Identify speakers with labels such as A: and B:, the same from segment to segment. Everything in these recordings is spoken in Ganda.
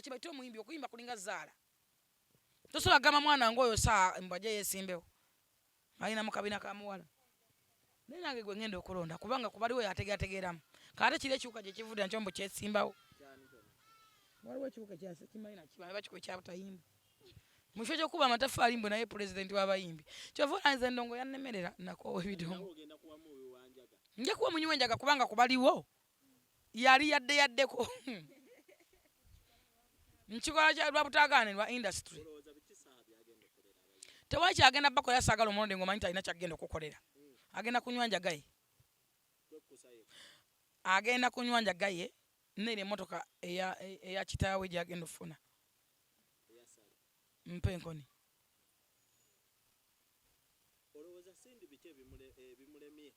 A: Kakibaite omuyimbi okuyimba kulinga zaala. Tosobola kugamba mwana ng'oyo saa mbu ajje yeesimbewo. Alina mu kabina ka muwala. Naye nange gwe ngenda okulonda kubanga kubaliwo yategeerategeeramu. Kate kiri ekiwuka gye kivudde nakyo mbu kyesimbawo. Waliwo ekiwuka ekyase kimanyi nakyo bakikuba ekya butayimba. Mu kifo ky'okukuba amataffaali mbu naye pulezidenti w'abayimbi. Kyova olaba nze endongo yannemerera nakoowa ebidongo. Nja kuwa munywi w'enjaga kubanga kubaliwo yali yadde yaddeko. Nkikola kya lwa butaagaane lwa industry. Tewali kyagenda bakolera saagala omulonde ng'omanyi talina kyagenda okukolera. Agenda kunywa njaga ye. Agenda kunywa njaga ye n'eno emmotoka eya eya kitaawe gy'agenda okufuna. Mpa enkoni.
B: Olowooza Cindy biki ebimulemye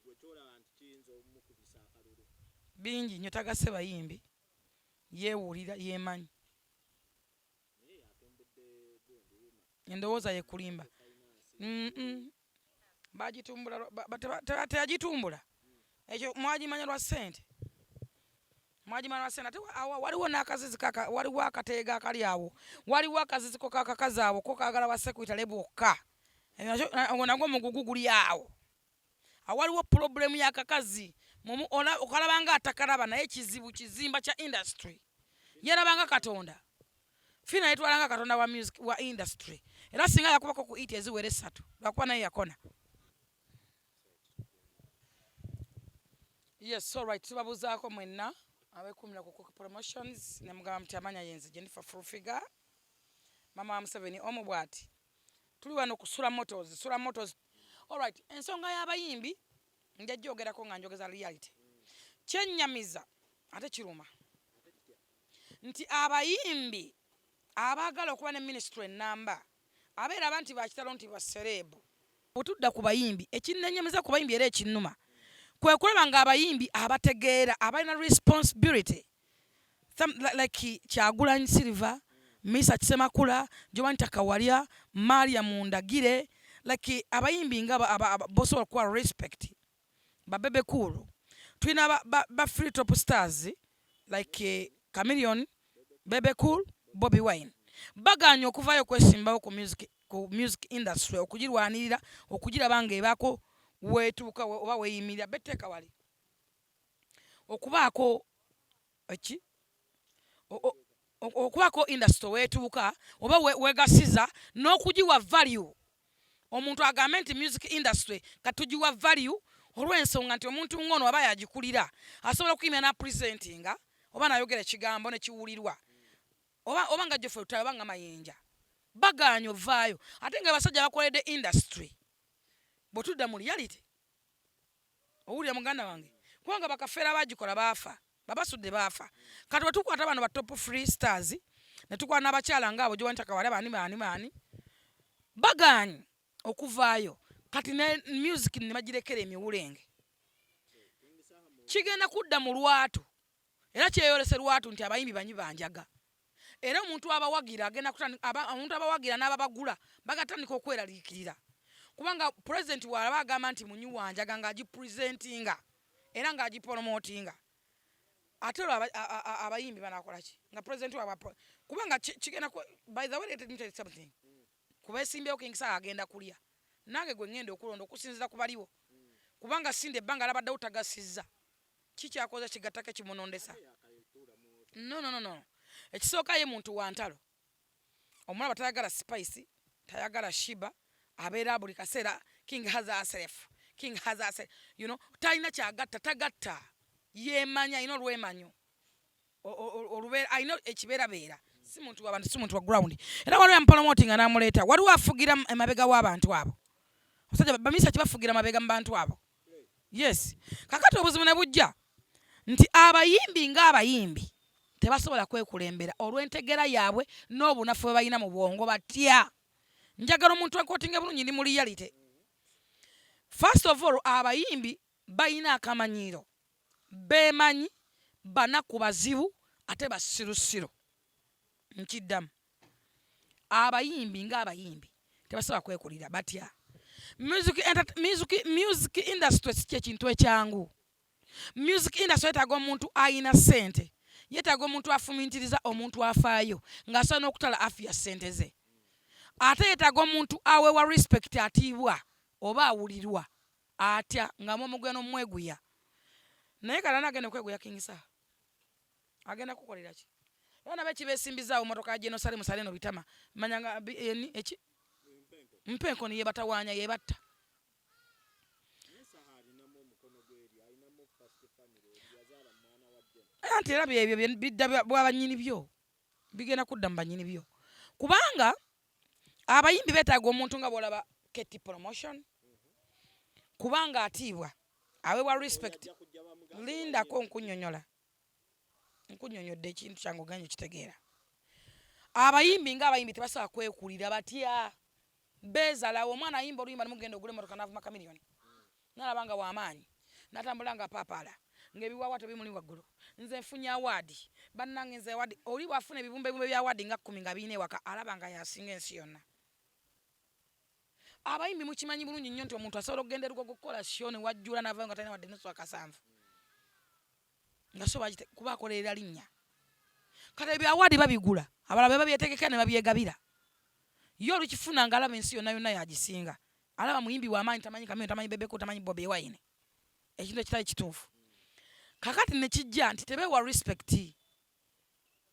B: gwe kyolaba nti kiyinza omukubisa akalulu?
A: Bingi nnyo tagasse bayimbi, yeewulira, yeemanyi.
B: Naye yatumbudde gundi Rema.
A: Endowooza ye kulimba. Bagitumbula teyagitumbula. Ekyo mwagimanya lwa ssente. Mwagimanya lwa ssente ate waliwo n'akazizi kaka waliwo akateega akali awo. Waliwo akaziziko k'akakazi awo ko kaagala ba sekuritale bwokka. Ogwo nagwo mugugu guli awo. Awaliwo pulobulemu y'akakazi okalaba nga atakalaba naye kizibu kizimba kya industry. Yeraba nga Katonda. Fina yetwala nga Katonda wa music wa industry. Era singa yakubako ku it eziwera essatu lwakuba naye yakona. Yes, all right. Tubabuzaako mwenna abeekuumira ku Cook Promotions ne mugamba muti amanya yenze Jennifer Full Figure, mama wa Museveni omu bw'ati. Tuli wano ku Sula Motors, Sula Motors. All right, ensonga y'abayimbi nja gyogerako nga njogeza reality. Kyennyamiza ate kiruma nti abayimbi abaagala okuba ne ministry ennamba abeeraba nti bakitalo nti basereebu. Bwe tudda ku bayimbi, ekinnenyamiza ku bayimbi era ekinnuma kwe kulaba ng'abayimbi abategeera abalina responsibility like Kyagulanyi Silver, Misa Kisemakula, Joanita Kawalya, Maria Mundagire, like abayimbi nga bosobola okuwa respect ba Bebe Cool. Tulina ba free top stars like Chameleone, Bebe Cool, Bobi Wine. Bagaanye okuvaayo okwesimbawo ku music industry okugirwanirira okugiraba ng'ebaako weetuuka oba weeyimirira beteeka wali okubaako eki okubaako industry weetuuka oba wegasiza n'okugiwa value. Omuntu agambe nti music industry katugiwa value olw'ensonga nti omuntu ng'ono aba yagikulira asobola okuyimira n'apresentinga oba n'ayogera ekigambo ne kiwulirwa oba nga Geoffrey Lutaaya oba nga Mayinja bagaanye ovaayo ate nga abasajja bakoledde industry. Bwe tudda mu reality owulira muganda wange kubanga bakafeera bagikola baafa babasudde baafa. Kati bwe tukwata bano ba top free stars ne tukwata n'abakyala ng'abo Joanita Kawalya baani baani baani bagaanye okuvaayo kati ne music ne bagirekera emiwulenge kigenda kudda mu lwatu era kyeyolese lwatu nti abayimbi banywi banjaga era omuntu abawagira agenda omuntu abawagira n'ababagula bagatandika okweraliikirira kubanga pulezidenti bw'alaba agamba nti munywi wanjaga ng'agipresentinga era ng'agiporomotinga ate olwo abayimbi banakola ki nga pulezidenti waabwe kubanga kigenda by the way let me tell you something kubesimbyewo King Saha agenda kulya nange gwe ngenda okulonda okusinziira ku baliwo kubanga Cindy ebbanga labaddewo tagasizza kikyakoze kigattako ekimunondesa no no no no ekisooka ye muntu wa ntalo omulaba tayagala Spice tayagala Shiba abeera buli kaseera king has herself king has herself you know talina kyagatta tagatta yeemanya alina olwemanyo olubeera alina ekibeerabeera si muntu wabantu si muntu wa ground era waliwo yamupromotinga n'amuleeta waliwo afugira emabega w'abantu abo abasajja bamisa kibafugira mabega mu bantu abo yes kakati obuzibu ne bujja nti abayimbi ng'abayimbi tebasobola kwekulembera olw'entegeera yaabwe n'obunafu bwe balina mu bwongo batya. Njagala omuntu ankotinge bulungi ndi mu reality. First of all abayimbi balina akamanyiiro beemanyi banaku bazibu ate basirusiru. Nkiddamu abayimbi ng'abayimbi tebasobola kwekulira batya. Music industry si kyekintu ekyangu. Music industry yetaaga omuntu ayina ssente. Yeetaaga omuntu afumintiriza, omuntu afaayo ng'asobola n'okutala afiya ssente ze. Ate yeetaaga omuntu aweebwa respect, atiibwa oba awulirwa atya nga mwomuguya n'omweguya. Naye kati ani agenda okweguya King Saha? Agenda kukolera ki? Era nabo ekibeesimbizaawo mmotoka ya General Salim Saleh eno bitama manya nga eni eki mpenkoni yebatawaanya yebatta. Anti era byebyo bidda bwa bannyini byo, bigenda kudda mu bannyini byo, kubanga abayimbi beetaaga omuntu nga bw'olaba KT Promotion, kubanga atiibwa, aweebwa respect. Lindako nkunnyonnyola, nkunnyonnyodde ekintu kyange oganye okitegeera. Abayimbi ng'abayimbi tebasobola kwekulira, batya beezalawo. Omwana ayimba oluyimba nemugenda ogula emmotoka n'avuma Chameleone, nalaba nga w'amaanyi, n'atambula nga apaapaala ng'ebiwaawaatiro bimuli waggulu. Nze nfunye awaadi bannange, nze awaadi. Oli bw'afuna ebibumbebumbe bya awaadi nga 10 nga birina ewaka, alaba nga y'asinga ensi yonna. Abayimbi mukimanyi bulungi nnyo nti omuntu asobola okugenda e Lugogo okukola show ne wajjula n'avaayo nga talina wadde nusu akasanvu, nga so kuba akolerera linnya. Kati ebyo awaadi babigula, abalala be babyetegekera ne babyegabira. Ye olukifuna ng'alaba ensi yonna yonna yagisinga, alaba muyimbi w'amaanyi, tamanyi Chameleone, tamanyi Bebe Cool, tamanyi Bobi Wine, ekintu ekitali kituufu. Kakati ne kijja nti tebeewa respect,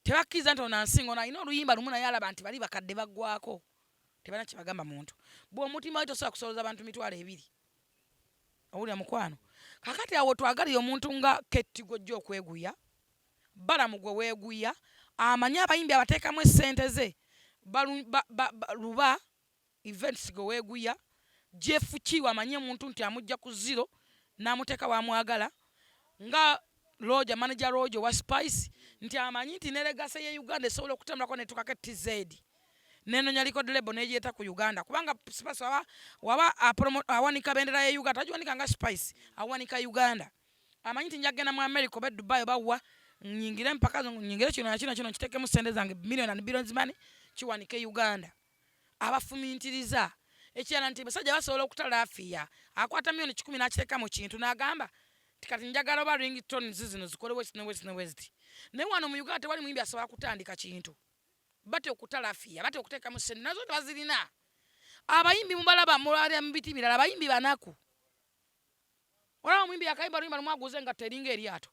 A: tebakkiriza nti ono ansinga, ono alina oluyimba lumu naye alaba nti bali bakadde baggwako, tebalina kye bagamba muntu. Bw'omutima we tosobola kusolooza bantu 20,000. Owulira mukwano? Kakati awo twagalira omuntu nga Ketti gw'ojja okweguya, Balamu gwe weeguya, amanyi abayimbi abateekamu essente ze, Luba Events gwe weeguya, Jeff Kiwa amanyi omuntu nti amujja ku zero n'amuteeka w'amwagala, nga Roger, manager Roger owa Spice, nti amanyi nti ne legacy ye Uganda esobola okutambulako netukako TZ nenonya record label negyeta ku Uganda, kubanga Spice waba awanika bendera ya Uganda, tagiwanika nga Spice, awanika Uganda. Amanyi nti njagenda mu America oba Dubai oba wa, nyingire mpaka nyingire kino na kino kino, nkitekemu sente zange million and billions money, kiwanike Uganda. Abafumintiriza ekirala nti basajja basobola okutala afiya, akwata 100,000,000 n'akiteeka mu kintu n'agamba nti kati njagala oba ringtones zino zikole westi ne westi ne westi. Naye wano mu Uganda tewali muyimbi asobola kutandika kintu, batya okutala afiya, batya okuteekamu sente, nazo tebazirina. Abayimbi mubalaba mubalya mu biti birala, abayimbi banaku. Olaba omuyimbi akayimba luyimba lumu aguze nga teringa eryato,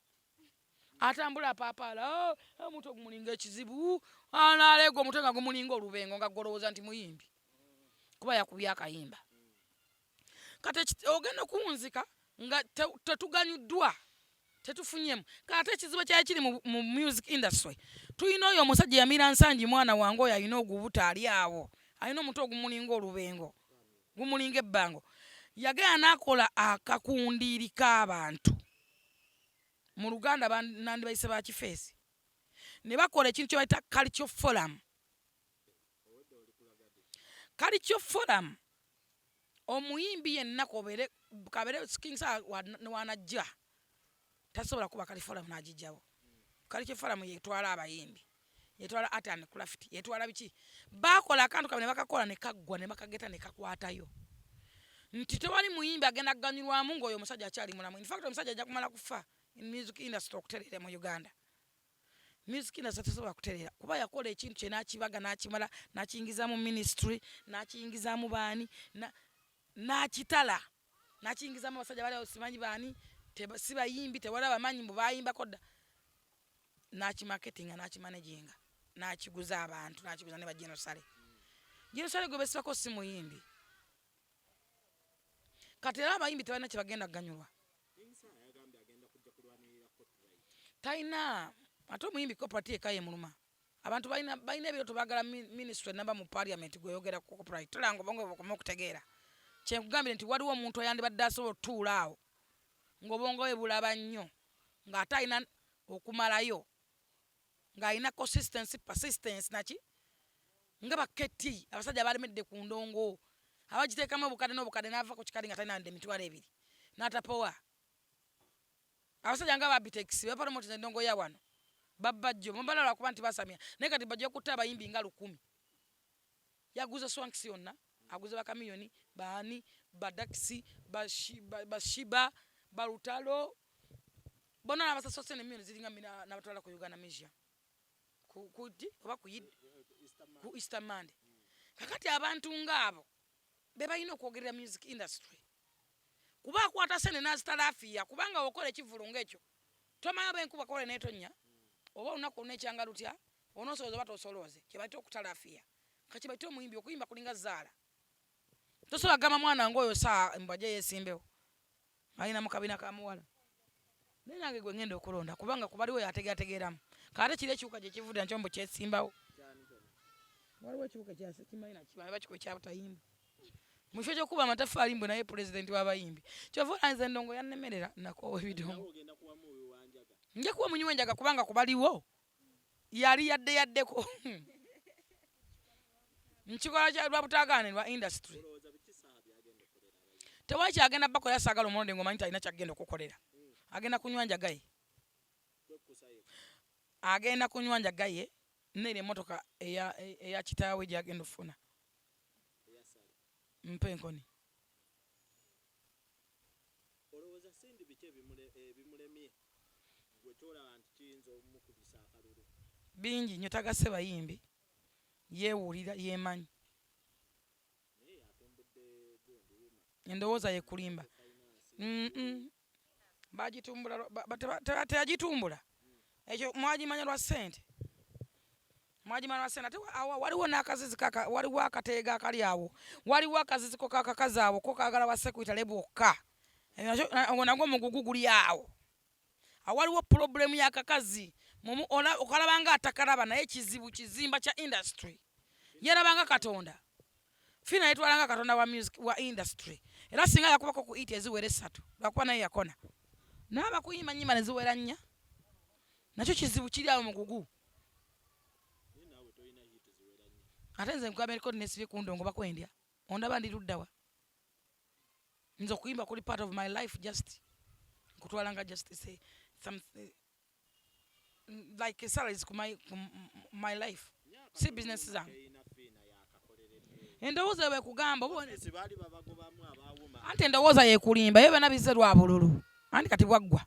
A: atambula apaapaala, omutwe gumulinga ekizibu, anaaleega omutwe nga gumulinga olubengo, nga golowooza nti muyimbi kuba yakubye akayimba. Kati ogenda okuwunzika nga tetuganyuddwa, tetufunyemu. Kati ekizibu ekyali kiri mu music industry, tulina oyo omusajja yamira Nsangi, mwana wange oyo alina ogubuto ali awo, alina omutwe ogumulinga olubengo, gumulinga ebbango. Yagenda n'akola akakundiiri k'abantu, mu Luganda nandibayise ba kifeesi, ne bakola ekintu kye bayita culture forum. Culture forum, omuyimbi yenna kabeere King Saha wanajja tasobola kuba culture forum n'agijjawo. Culture forum yetwala abayimbi, yetwala art and craft, yetwala biki. Bakola akantu kamwe ne bakakola ne kaggwa, ne bakageta ne kakwatayo nti tewali muyimbi agenda kuganyulwamu ng'oyo omusajja akyali mulamu. In fact omusajja ajja kumala kufa in music industry okutereera mu Uganda. Music industry tesobola kutereera kuba yakola ekintu kye n'akibaga n'akimala, n'akiyingiza mu ministry, n'akiyingizaamu baani, n'akitala, n'akiyingizaamu abasajja bali awo simanyi baani, si bayimbi, tewali abamanyi mbu bayimbako dda, n'akimaketinga n'akimanaginga n'akiguza abantu, n'akiguza ne ba General Saleh. General Saleh gwe beesibako si muyimbi. Kati era abayimbi tebalina kye bagenda kuganyulwa. Talina ate omuyimbi copyright yekka yemuluma. Abantu balina ebirooto, baagala ministry namba mu parliament. Gweyogera ku copyright, tolanga obwongo bwe bukome okutegeera. Kyenkugambire nti waliwo omuntu ayandibadde asobola otutuula awo ng'obwongo bwe bulaba nnyo, ng'ate alina okumalayo, ng'alina consistency, persistence naki, nga baketi abasajja balemedde ku ndongo, abagiteekamu obukadde n'obukadde, n'ava ku kikadde nga talina wadde 20,000 n'atapowa. Abasajja nga ba Bitex bapromotinze endongo ya wano, babajjo mubala lwakuba nti basamya, naye kati bajja kutta abayimbi nga 1000. Yaguze Swanks yonna, aguze bakamiyoni baani, badakisi, bashiba, balutalo. Bonna n'abasasula sente millioni ziringa mina n'abatwala ku Uganda Museum ku ddi oba ku ku Easter Monday. Kakati abantu ng'abo be balina okwogerera music industry, kuba akwata sente n'azitalafiya, kubanga okola ekivvulu ng'ekyo tomanya oba enkuba kole n'etonnya oba olunaku oluneekyanga lutya, onoosolooza oba tosolooze, kye bayita okutalafiya. Kati bayita omuyimbi okuyimba kulinga zaala, tosobola kugamba mwana ng'oyo saa mbu ajje yeesimbewo alina mu kabina ka muwala. Naye nange gwe ngenda okulonda, kubanga kubaliwo yategeerategeeramu. Kate kiri ekiwuka gye kivudde nakyo mbu kyesimbawo, waliwo ekiwuka kimanyi nakimanyi bakikuba ekyabutayimba mu kifo ky'okuba amataffaali mbu naye pulezidenti w'abayimbi. Kyova olanze endongo yannemerera nakoowa ebidongo. Nja kuwa munywi w'enjaga kubanga kubaliwo yali yadde yaddeko nkikola lwa butaagaane lwa industry. Tewali kyagenda bakolera, saagala omulonde ng'omanyi talina kyagenda okukolera. Agenda kunywa njaga ye, agenda kunywa njaga ye neeri emmotoka eya kitaawe gyagenda okufuna. Mpa enkoni.
B: Olowooza Cindy biki ebimulemye gwe kyolaba nti kiyinza omukubisa akalulu?
A: Bingi nnyo. Tagasse bayimbi, yeewulira, yeemanyi, endowooza yekulimba bagitumbula, teyagitumbula. Ekyo mwagimanya lwa ssente, mwagimanya lwa ssente. Ate awo waliwo n'akazizi kaka, waliwo akateega akali awo, waliwo akaziziko kakakazi awo ko kaagala wa sekuitale bwokka, ogwo nagwo mugugu guli awo. Awaliwo pulobulemu y'akakazi okalaba nga atakalaba, naye kizibu kizimba kya industry. Yerabanga Katonda, Fina yetwalanga Katonda wa music wa industry, era singa yakubako ku hit eziwera esatu, lwakuba naye yakona naye abakuyimba nyimba ne ziwera nnya, nakyo kizibu kiri awo mugugu. Ate nze nkugamba erikodi nesibye ku ndongo bakwendya ondaba ndi luddawa. Nze okuyimba kuli part of my life, just nkutwala nga just say something like salaries ku my life, si business zange. Endowooza bwekugamba anti endowooza yekulimba, ebyo byonna bizze lwa bululu, anti kati bwaggwa,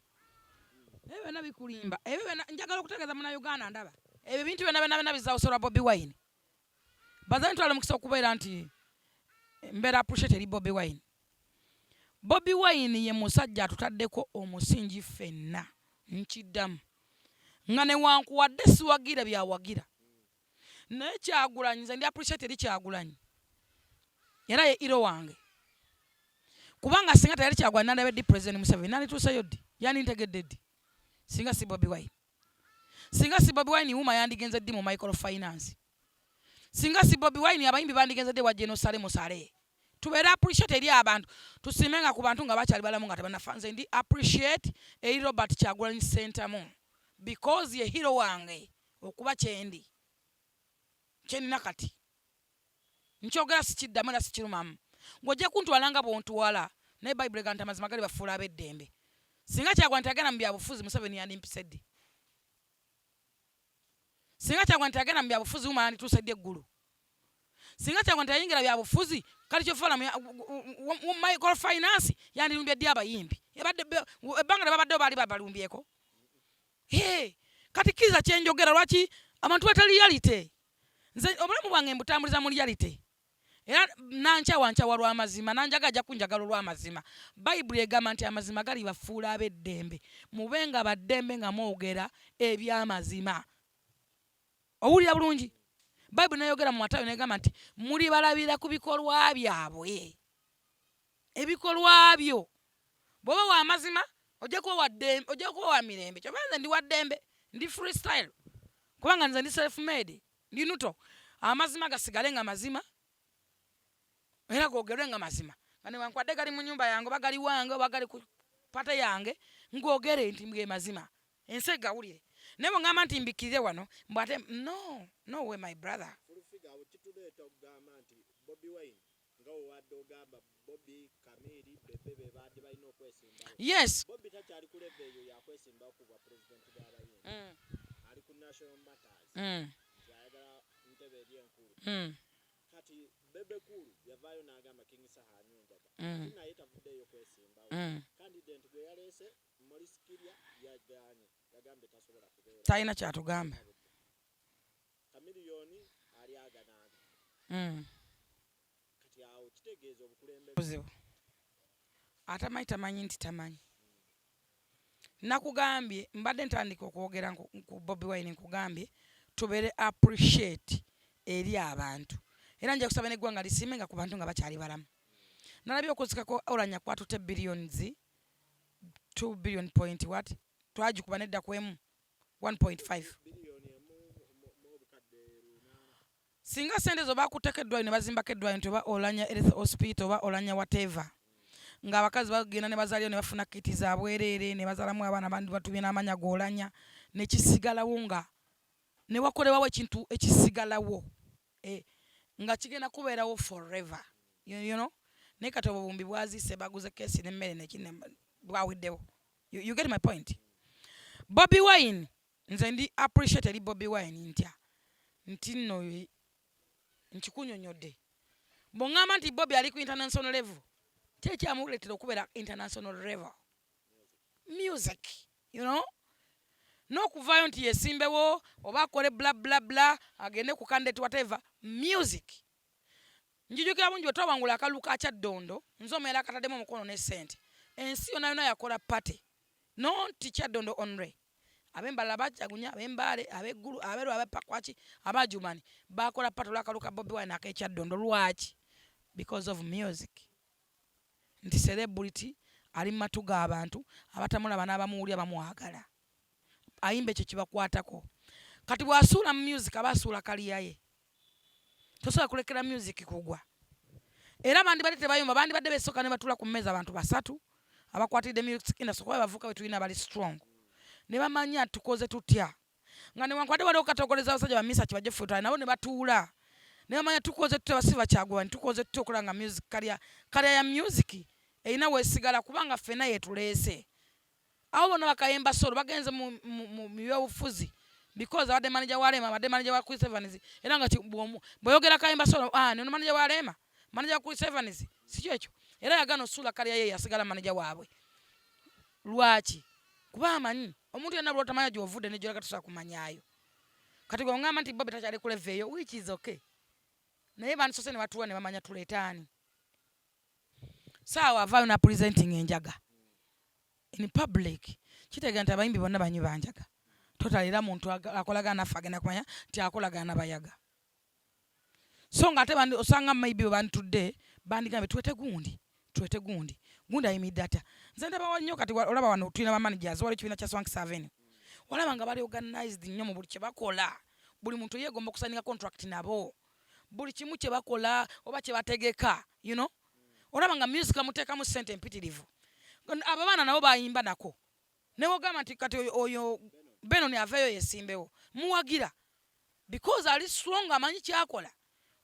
A: ebyo byonna bikulimba. Ebyo byonna njagala okutegeeza Munnayuganda ndaba ebyo bintu byonna byonna byonna bizawusa lwa Bobi Wine. Baza ntwala omukisa okubeera nti mbeera appreciate eri Bobi Wine. Bobi Wine ye musajja atutaddeko omusingi ffenna. Nkiddamu nga newankuwadde siwagira byawagira, naye Kyagulanyi nze ndi appreciate eri Kyagulanyi, era ye hero wange, kubanga singa teyali Kyagulanyi nandabye ddi President Museveni? Nandituuseyo ddi? Yandintegedde ddi singa si Bobi Wine? Singa si Bobi Wine, UMA yandigenze ddi mu microfinance? Singa si Bobi Wine, abayimbi bandigenze ddi wa General Saleh Musale? Tubeere appreciate eri abantu, tusiimenga ku bantu nga bakyali balamu nga tebanafa. Nze ndi appreciate eri Robert Kyagulanyi Ssentamu because ye hero wange okuba kyendi kyenina kati. Nkyogera sikiddamu era sikirumamu. Ng'ojja kuntwala nga bw'ontwala, naye Bayibuli egamba nti amazima gali bafuula ab'eddembe. Singa Kyagulanyi teyagenda mu byabufuzi, Museveni yandimpise ddi? Singa Kyagulanyi teyagenda mu byabufuzi, UMA yandituuse ddi eggulu? Singa Kyagulanyi teyayingira byabufuzi, kati kyofola microfinance yandirumbye ddi abayimbi? Ebbanga lye babaddewo baali babalumbyeko? Kati kkiriza kyenjogera. Lwaki abantu bata reality? Nze obulamu bwange mbutambuliza mu reality, era nankyawa nkyawa lw'amazima, nanjaga ajja kunjagala olw'amazima. Bayibuli egamba nti amazima gali bafuula ab'eddembe. Mube nga baddembe nga mwogera eby'amazima. Owulira bulungi? Bayibuli neyogera mu Matayo negamba nti muli balabira ku bikolwa byabwe. Ebikolwa byo, bw'oba w'amazima ojja kuba waddembe, ojja kuba wa mirembe. Kyova nze ndi waddembe, ndi freestyle, kubanga nze ndi self made, ndi nuto. Amazima gasigale nga mazima era googerwe nga mazima, nga newankubadde gali mu nyumba yange oba gali wange oba gali ku party yange, ngogere nti ge mazima, ensi egawulire. Naye bwe nti mbikirire wano mbw ate no, no way, my brother.
B: Full awo kituleeta okugamba nti Bobi Wine, nga wewadde ogamba Bobi, Kamiri, Bebe be baadde balina okwesimbawo.
A: Yes.
B: Bobi takyali ku level eyo yakwesimbawo ku bwa pulezidenti bw'abayimbi. Ali ku national matters, nti ayagala ntebe eri enkulu. Kati Bebe Cool yavaayo n'agamba King Saha anywa enjaga. Naye tavuddeeyo kwesimbawo. Candidate gwe yaleese Maurice Kirya yagaanye, yagambye tasobola kubeera.
A: Talina kyatugamba.
B: Chameleone ali aganaaga. Kati awo kitegeeza obukulembeze
A: buzibu. Atamanyi tamanyi nti tamanyi. Nakugambye mbadde ntandika okwogera ku Bobi Wine, nkugambye tubeere appreciate eri abantu, era nja kusaba n'eggwanga lisiime nga ku bantu nga bakyali balamu. Nalabye okuzikako Olanya kwatute billions, 2 billion point what, twagikuba nedda ku emu 1.5. Singa sente zo bakutteko eddwaliro ne bazimbako eddwaliro nti oba Olanya Health Hospital oba Olanya whatever, ng'abakazi bagenda ne bazaalirayo ne bafuna kiti za bwereere ne bazaalamu abaana bandi batubye n'amanya g'Olanya ne kisigalawo, nga ne wakolebwawo ekintu ekisigalawo nga kigenda kubeerawo forever, you know. Naye kati obuwumbi bwaziise, baguze keesi n'emmere neki bwaweddewo. You get my point? Bobi Wine, nze ndi appreciate eri Bobi Wine ntya nti nno nkikunyonyodde bw'oŋŋamba nti Bobi ali ku international level. Ki ekyamuleetera okubeera international level? Music, you know, n'okuvaayo nti yesimbewo oba akole bla bla bla, agende ku candidate whatever, music. Njijukira bungi bwe twawangula akalulu ka Kyaddondo, nze omuyala akataddemu omukono ne ssente. Ensi yonna yonna yakola party, nonti Kyaddondo only. Ab'embalala bajagunya, ab'embaale, ab'eggulu, aberu, abapakwaki, abajumani bakola party olw'akalulu ka Bobi Wine ak'ekyaddondo. Lwaki? Because of music, nti celebrity ali mu matu g'abantu abatamulaba n'abamuwulira bamwagala, ayimba ekyo kibakwatako. Kati bw'asuula mu music aba asuula career ye. Tosobola kulekera music kugwa. Era bandibadde tebayomba, bandibadde besooka ne batuula ku mmeeza abantu basatu abakwatiridde music industry, kuba bavuka be tulina bali strong, ne bamanya tukoze tutya, nga newankubadde waliwo katogoleza abasajja ba misa kibajje futwala nabo ne batuula ne bamanya tukoze tutya, basiba Kyagulanyi, tukoze tutya okulaba nga music career ya music erina weesigala, kubanga ffenna yetuleese. Abo bonna bakayemba solo bagenze mu byobufuzi because abadde manager wa Rema, abadde manager wa Chris Evans. Era nga bw'oyogera Kayemba Solo, ah, nono manager wa Rema, manager wa Chris Evans, si kyekyo? Era yagaana osuula career ye, yasigala manager waabwe. Lwaki? Kuba amanyi omuntu yenna lwotamanya gy'ovudde ne gy'olaga tosobola kumanyaayo. Kati gwe ŋŋamba nti Bobi takyali ku level eyo, which is okay, naye bandisose ne batuula ne bamanya tuleeta ani. Saawa avaayo na presenting enjaga in public, kitegeeza nti abayimbi bonna banywi banjaga total. Era muntu akolagana naffe agenda kumanya nti akolagana nabayaga. So nga ate osanga maybe bwe banditudde bandigambye twete gundi, twete gundi, gundi ayimiridde atya. Nze ndabawa nnyo. Kati olaba wano tulina ba managers, waliwo ekibiina kya Swanks Avenue, olaba nga bali organized nnyo mu buli kye bakola. Buli muntu yeegomba okusayininga contract nabo, buli kimu kye bakola oba kye bategeka, you know. Olaba nga music bamuteekamu ssente empitirivu. Abo abaana nabo bayimba nako newogamba nti kati oyo Benon aveeyo yesimbewo, muwagira because ali strong, amanyi kyakola.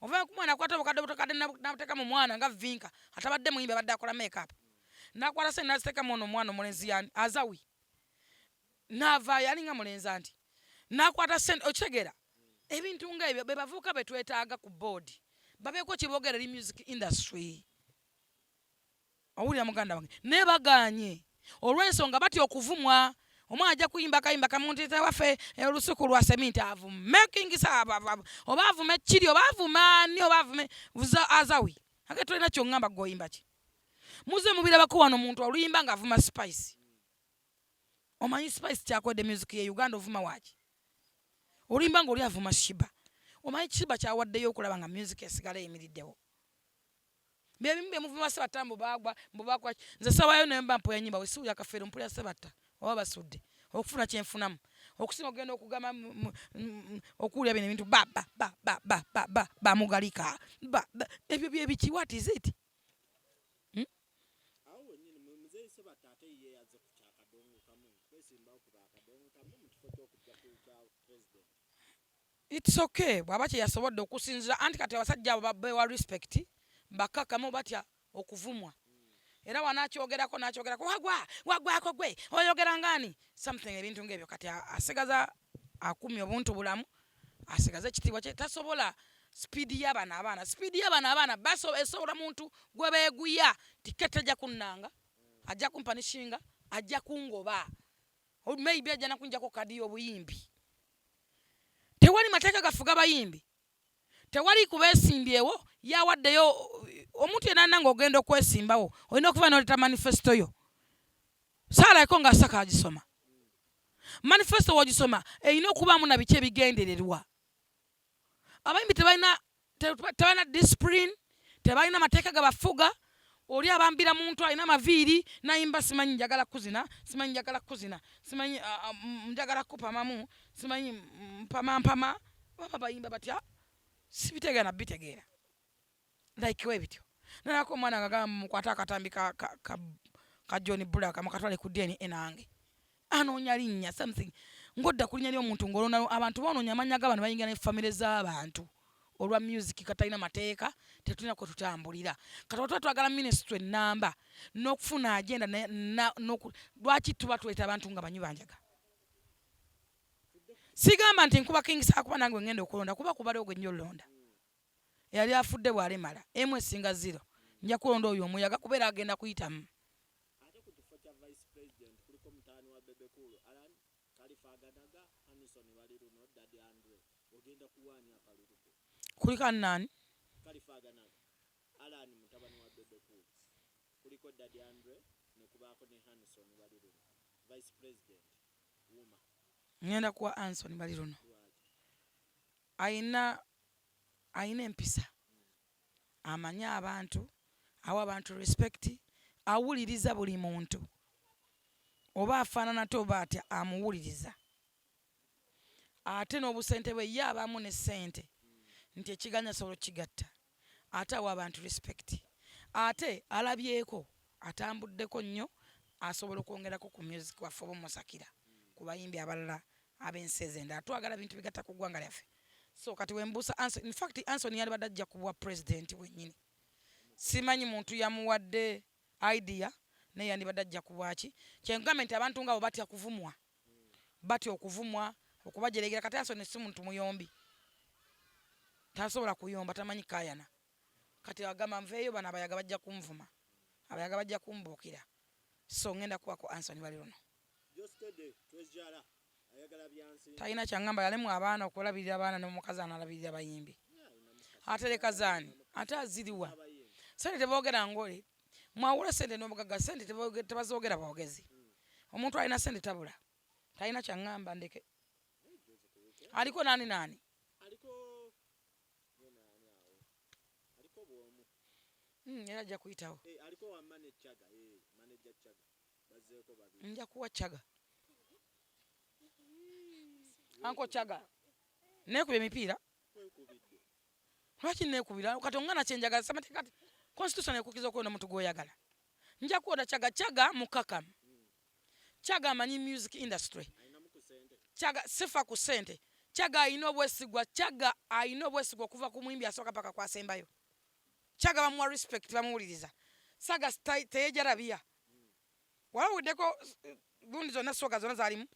A: Ova ku mwana akwata obukadde obukadde nabuteeka mu mwana nga Vinka, atabadde muyimbi, abadde akola makeup, nakwata sente naziteekamu ono omwana omulenzi yani Azawi, naavaayo alinga mulenzi anti nakwata sente. Okitegeera? Ebintu nga ebyo be bavubuka be twetaaga ku board, babeeko kyeboogera eri music industry. Owulira muganda wange? Naye bagaanye olw'ensonga batya okuvumwa. Omwana ajja kuyimba akayimba kamuntu waffe, olusuku lwa seminti, avume King Saha oba avume kiri oba avume ani oba avume Azawi. Ate tolina kyoŋŋamba gwe oyimba ki? Muze mubirabako wano omuntu oluyimba ng'avuma Spice. Omanyi Spice kyakoledde music ye Uganda? Ovuma waki? Oluyimba ng'oli avuma Sheebah. Omanyi Sheebah kyawaddeyo okulaba nga music esigala eyimiriddewo? Byebimu byemuvuma Sebatta mbu bagwa, mbu bagwa. Nze sawayo naye mba mpoya nyimba wesiwulira kafeero, mpulira Sebatta oba basudde okufuna kyenfunamu okusinga okugenda okugamba okuwulira bino ebintu ba ba ba ba ba ba ba bamugalika ba ba. Ebyo byebiki? What is it?
B: Awo wennyini muzeeyi Sebatta ate ye yazze ku kyakadongo kamu, kwesimbawo ku bakadongo kamu mu kifo ky'okujja ku kya president.
A: It's okay bw'aba kye yasobodde okusinzira anti kati abasajja abo babewa respect, bakakamu, batya okuvumwa. Era wanakyogerako nakyogerako wagwa wagwako gwe oyogera ngani something, ebintu ngaebyo. Kati asigaza akumya obuntu bulamu, asigaze ekitiibwa kye. Tasobola Sipiidi y'abano abaana, sipiidi y'abano abaana esobola muntu gwe beeguya nti ke tajja kunnanga, ajja kumpanishinga, ajja kungoba, maybe ajja nakunjako kadi y'obuyimbi. Tewali mateeka gafuga bayimbi, tewali kubeesimbyewo yawaddeyo. Omuntu yenna nga ogenda okwesimbawo olina okuba n'oleeta manifesto yo. Saalako nga asaka agisoma manifesto, w'ogisoma erina okubaamu na biki ebigendererwa. Abayimbi tebalina discipline, tebalina mateeka gabafuga. Oli abambira muntu alina amaviiri nayimba, simanyi njagala kuzina, simanyi njagala kuzina, simanyi njagala kupamamu, simanyi mpama mpama. Baba bayimba batya? Sibitegeera nabitegeera like we bityo. Nalako omwana nga gamba mukwate akatambi ka John Blaq mukatwale ku DNA nange anoonya linnya something ng'odda ku linnya ly'omuntu ng'olonda abantu boonoonya amannya g'abantu, bayingira ne famire z'abantu olwa music. Katalina mateeka, tetulina kwe tutambulira. Kati bwe tuba twagala ministry ennamba n'okufuna agenda, lwaki tuba tuleeta abantu nga banywi banjaga? Sigamba nti nkuba King Saha, kuba nange ngenda okulonda, kuba kubaliwo gwe nnyo olonda eyali afudde bw'alemala emu esinga zero, nja kulonda oyo omuyaga kubeera agenda kuyitamu.
B: Ate ku kifo kya vice president kuliko mutabani wa Bebe Cool Alan Khalifa Aganaga, Hanson Baliruno, Daddy Andre. Ogenda kuwaani akalulu ko?
A: Kuliko anaani?
B: Khalifa Aganaga, Alan mutabani wa Bebe Cool, kuliko Daddy Andre, ne kubaako ne Hanson Baliruno. Vice president wuma?
A: Ngenda kuwa Anson Baliruno.
B: Lwaki?
A: Ayina empisa, amanyi abantu, awa abantu respect, awuliriza buli muntu, oba afaanana te oba atya amuwuliriza. Ate n'obusente bwe ye abaamu ne ssente nti ekiganya asobola okukigatta, ate awa abantu respect, ate alabyeko, atambuddeko nnyo, asobola okwongerako ku music waffe oba omusakira ku bayimbi abalala ab'ensi ezo endala. Twagala bintu bigatta ku ggwanga lyaffe. So kati wembuusa Anson, in fact Anson yalibadde ajja kubwa president bwennyini. Simanyi muntu yamuwadde idea, naye yandibadde ajja kubwaki. Kyengambe nti abantu ngaabo batya kuvumwa, batya okuvumwa, okubajeregera. Kati Anson si muntu muyombi, tasobola kuyomba, tamanyi kayana. Kati agamba nveeyo, bano abayaga bajja kunvuma, abayaga bajja kumbuukira. So ngenda kuwako Anson Baliruno.
B: Geosteady Twejara ayagala byansi.
A: Talina kyaŋŋamba, yalemu abaana okulabirira abaana n'omukazi analabirira bayimbi. Atereka zaani? Ate aziriwa? Sente teboogera ngole, mwawula sente n'obugagga. Sente tebazoogera bwogezi. Omuntu alina sente tabula, talina kyaŋŋamba, ndeke. Aliko naani naani?
B: Aliko ye naani awo, aliko bwomu.
A: Era ajja kuyitawo.
B: Eh, aliko wa mane Chaga, manager Chaga, bazzeeko babiri.
A: Nja kuwa Chaga, anko Chaga. Neekuba emipiira.
B: Kwekubidde.
A: Lwaki neekubira? Kati ongana kyenjagala samateeka kati constitution ekukkiriza okulonda omuntu gw'oyagala. Nja kuwona Chaga. Chaga mukakamu, Chaga amanyi music industry.
B: Alinamu ku sente.
A: Chaga sifa ku ssente. Chaga alina obwesigwa, Chaga alina obwesigwa okuva ku muyimbi asooka paka kwasembayo. Chaga bamuwa respect, bamuwuliriza. Saga teyejarabya. Wawuddeko gundi zonna, soga zonna zalimu.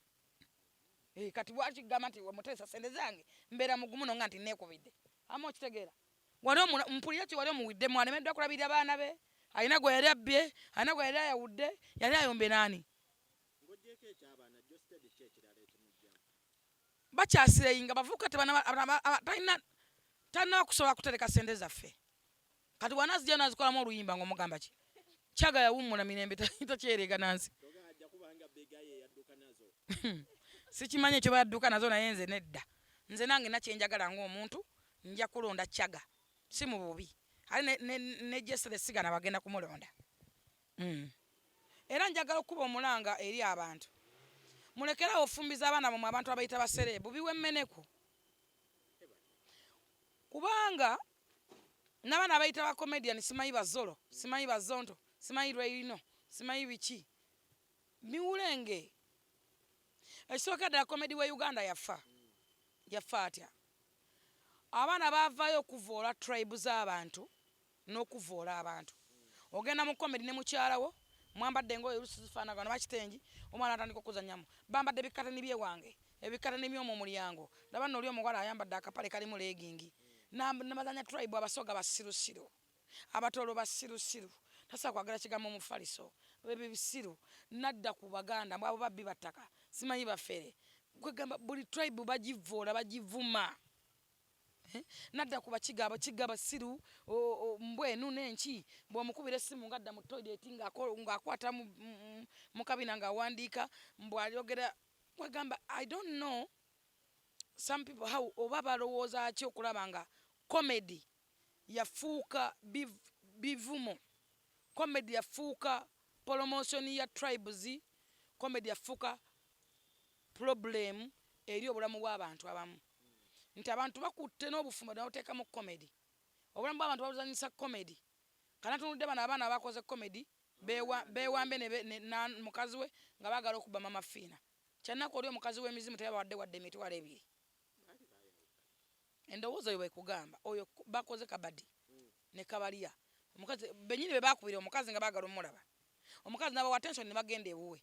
A: Eh, kati lwaki gamba nti muteesa sente zange mbeera mugumu nonga nti neekubidde ama okitegeera? Wali mpulira ki? Wali omuwiddemu, alemeddwa kulabirira baana be, alina gwe yali abbye, alina gwe yali ayawudde, yali ayombe naani?
B: Ng'ogyeko ekyabaana, Geosteady ki ekirala ekimugjamu?
A: Bakyasireyinga bavubuka, talina talina kusobola kutereka sente zaffe. Kati wanazijja nazikolamu oluyimba ng'omugamba ki? Chaga yawummula mirembe, takyerega nansi.
B: Toga ajja kubanga begaye yadduka nazo.
A: Sikimanyi ekyo bayadduka nazo, naye nze nedda, nze nange nakyenjagala ng'omuntu nja kulonda Chaga, si mu bubi. Ate ne Jesere Sigana bagenda kumulonda. Era njagala okuba omulanga eri abantu, mulekerawo ofumbiza abaana bamwe abantu abayita ba celeb, biwemmeneko, kubanga n'abaana abayita ba comedian, simanyi bazolo, simanyi bazonto, simanyi lweirino, simanyi biki, miwulenge. Ekisooka ddala, comedy we Uganda yafa. Yafa atya? Abaana baavaayo okuvoola tribe z'abantu n'okuvoola abantu. Ogenda mu comedy ne mukyalawo, mwambadde engoye olusi zifaanagana bakitengi, omwana atandika okuzannyamu, bambadde bikatani byewange, ebikatani by'omu mulyango. Laba nno oli omuwala ayambadde akapale kalimu legging. Nabazanya tribe, Abasoga basirusiru, Abatolo basirusiru, tasobola kwagala kigambo omufaliso, ebyo bisiru. Nadda ku Baganda, mbw abo babbi battaka, simanyi bafere. Kwegamba buli tribe bagivoola, bagivuma. Eh? Nadda ku Bakiga, Abakiga basiru, mbwenu n'enki, bw'omukubira essimu ng'adda mu toilet, ng'akwata mu kabina ng'awandiika mbw'ayogera. Kwegamba I don't know some people how oba balowooza ki okulaba nga comedy yafuuka bivumo, comedy yafuuka promotion ya tribes, comedy yafuuka problem eri obulamu bw'abantu abamu, nti abantu bakutte n'obufumbo ne babuteekamu comedy, obulamu bw'abantu babuzanyisa comedy. Kanatunudde bano abaana abakoze comedy, bewambe mukazi we nga baagala okuba Mama Fiina. Kyannaku, oli omukazi w'emizimu teyabawadde wadde 20,000. Endowooza oyo bwekugamba oyo bakoze kabadi ne kabalya omukazi benyini be bakubira omukazi nga baagala omulaba omukazi n'abawa attention ne bagenda ewuwe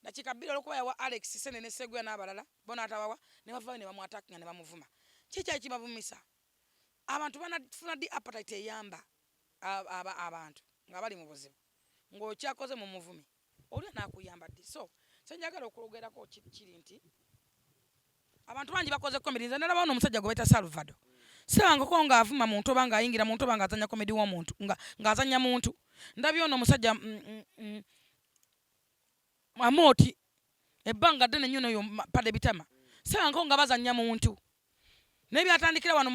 A: dakiika 2. Olwokuba yawa Alex Sene ne Seguya n'abalala bo n'atabawa, ne bavayo ne bamuattackinga ne bamuvuma. Kikyali kibavumisa? Abantu banafuna di appetite eyamba abantu nga bali mu buzibu, ng'okyakoze mu muvumi oli anaakuyamba ddi? So kyenjagala okwogerako kiri nti abantu bangi bakoze comedy. Nze nalabawo n'omusajja gwe bayita Salvado, sirabangako ng'avuma muntu oba ng'ayingira muntu oba ng'azanya comedy w'omuntu, ng'azanya muntu. Ndabye ono omusajja Amooti ebbanga ddene nnyo n'oyo Pade Bitama, sirabangako nga bazanya muntu. Naye byatandikira wano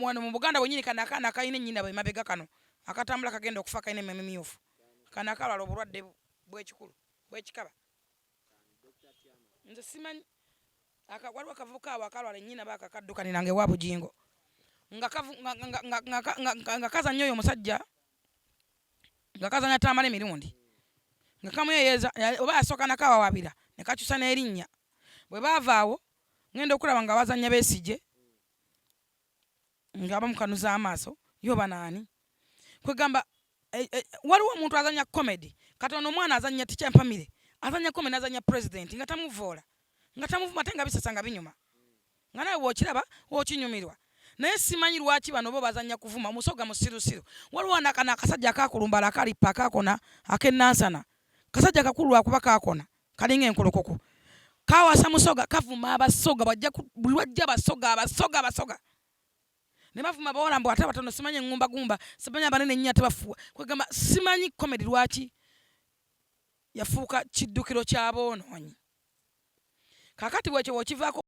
A: wano mu Buganda wenyini. Kano akaana akalina ennyina bwe mabega kano akatambula kagenda okufa, kalina emmeme myufu, kano akalwala obulwadde bw'ekikulu bw'ekikaba, nze simanyi. Waliwo akavubuka awo akalwala ennyina baakakaddukaniranga ewa Bugingo nga kazanya oyo omusajja nga kazanya Tamala emirundi nga kamweyeeza oba yasooka nakawawabira ne kakyusa n'erinnya. Bwe baava awo ngenda okulaba nga bazanya Besigye nga bamukanuza amaaso yo banaani. Kwegamba waliwo omuntu azanya comedy. Kati ono omwana azanya Tikyampamire, azanya comedy, azanya president nga tamuvoola, nga tamuvuma, ate nga bisesa, nga binyuma, nga nawe bwokiraba okinyumirwa. Naye simanyi lwaki bano bo bazanya kuvuma. Omusoga musirusiru. Waliwo kano akasajja akakulumbala akalipa akakona akenansana, kasajja kakulu lwakuba kakona kalinga enkolokoko, kawasa Musoga, kavuma Abasoga. Bwajja buli lwajja Abasoga, Abasoga, Abasoga ne bavuma bawala mbu ate abatono simanyi eŋŋumbagumba, simanyi abanene ennyo ate bafuwa. Kwegamba simanyi comedy lwaki yafuuka kiddukiro ky'aboonoonyi. Kakati bwekyo bw'okivaako.